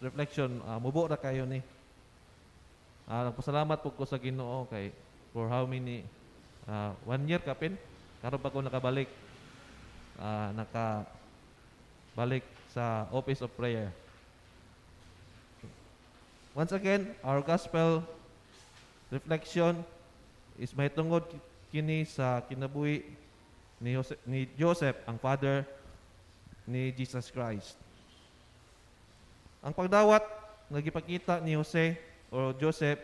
reflection, mubo ra kayo ni. Nagpasalamat po ko sa Ginoo kay for how many one year kapin karon pa ko nakabalik naka balik sa office of prayer. Once again, our gospel reflection is mahitungod kini sa kinabuhi ni Jose, ni Joseph, ang father ni Jesus Christ. Ang pagdawat nga gipakita ni Jose o Joseph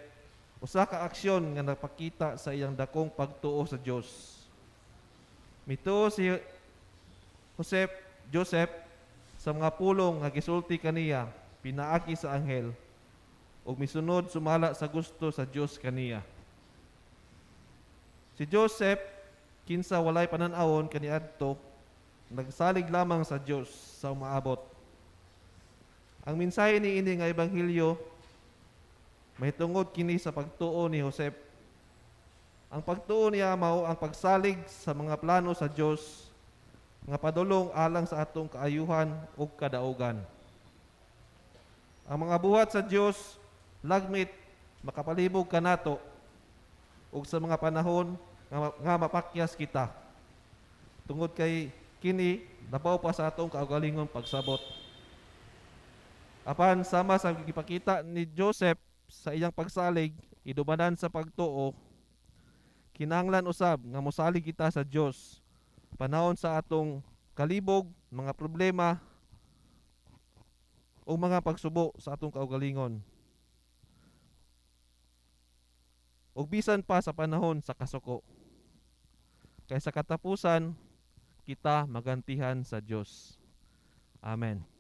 usa ka aksyon nga napakita sa iyang dakong pagtuo sa Dios. Mituo si Joseph Joseph sa mga pulong nga gisulti kaniya pinaagi sa anghel ug misunod sumala sa gusto sa Dios kaniya. Si Joseph, kinsa walay panan-awon kaniadto, nagsalig lamang sa Dios sa umaabot. Ang mensahe niini nga ebanghelyo mahitungod kini sa pagtuo ni Joseph. Ang pagtuo niya mao ang pagsalig sa mga plano sa Dios nga padulong alang sa atong kaayuhan ug kadaugan. Ang mga buhat sa Dios lagmit makapalibog kanato ug sa mga panahon nga mapakyas kita. Tungod kay kini labaw pa sa atong kaugalingon pagsabot. Apan sama sa gipakita ni Joseph sa iyang pagsalig idumanan sa pagtuo, kinahanglan usab nga mosalig kita sa Dios panahon sa atong kalibog, mga problema o mga pagsubo sa atong kaugalingon. Ug bisan pa sa panahon sa kasuko. Kay sa katapusan kita magantihan sa Dios. Amen.